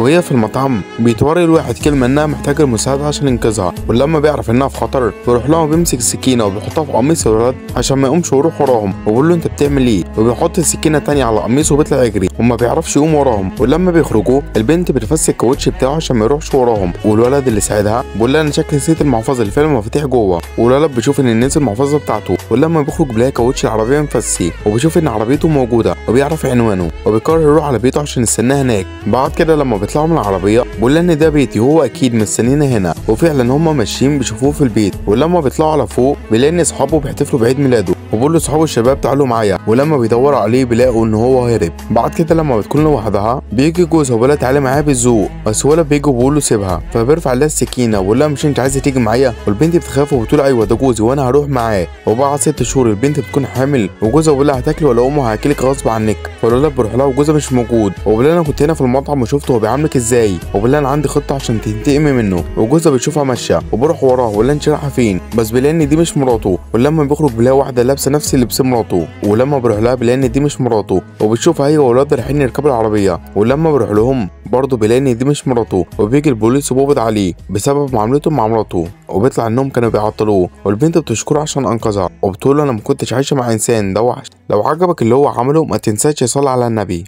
وهي في المطعم بيتوري الواحد كلمة انها محتاجه المساعدة عشان ينقذها، ولما بيعرف انها في خطر بيروح لها وبيمسك السكينة وبيحطها في قميص الولد عشان ما يقومش ويروح وراهم، وبيقول له انت بتعمل ايه، وبيحط السكينة تانية على قميصه وبيطلع يجري وما بيعرفش يقوم وراهم. ولما بيخرجوا البنت بتفس الكاوتش بتاعه عشان ما يروحش وراهم، والولد اللي ساعدها بيقول لها انا شكلي نسيت المحفظة اللي فيها المفاتيح جوه، والولد بيشوف ان نسي المحفظة بتاعته، ولما بيخرج بيلاقي كاوتش العربية مفسي، وبيشوف ان عربيته موجودة وبيعرف عنوانه، وبيقرر يروح على بيته عشان يستناه هناك. بعد كده لما بيطلعوا من العربية بيقول لها ان ده بيتي وهو اكيد مستنينا هنا، وفعلا هما ماشيين بيشوفوه في البيت. ولما بيطلعوا على فوق بيلاقي ان اصحابه بيحتفلوا بعيد ميلاده، وبيقول لاصحابه الشباب تعالوا معايا، ولما بيدوروا عليه بيلاقوا ان هو هرب. بعد كده لما بتكون لوحدها بيجي جوزها وبيقول لها تعالي معايا بالذوق، بس ولا بيجي وبيقول له سيبها، فبيرفع لها السكينة وبيقول لها مش انت عايزه تيجي معايا، والبنت بتخاف وبتقول ايوه ده جوزي وانا هروح معاه. وبعد 6 شهور البنت بتكون حامل، وجوزها بيقول لها هتاكلي ولا امه هاكلك غصب عنك، فالولد بيروح لها وجوزها مش موجود، وبيقول لها انا كنت هنا في المطعم وشفته هو بيعاملك ازاي، وبيقول لها انا عندي خطه عشان تنتقمي منه، وجوزها بيشوفها ماشية وبيروح وراها وبيقول لها انت رايحة فين، بس بيلاقي ان دي مش مراته. ولما بيخرج بيلاقي واحدة لابسه نفس لبس مراته، ولما بيروح لها بيلاقي ان دي مش مراته، وبتشوفها هي واولادها رايحين يركبوا العربية، ولما بيروح لهم برضه بيلاقي ان دي مش مراته، وبيجي البوليس وبيقبض عليه بسبب معاملته مع مراته، وبيطلع انهم كانوا بيعطلوه، والبنت بتشكره عشان انقذها وبتقول له انا ما كنتش عايشه مع انسان ده وحش. لو عجبك اللي هو عمله ما تنساش تصلي على النبي.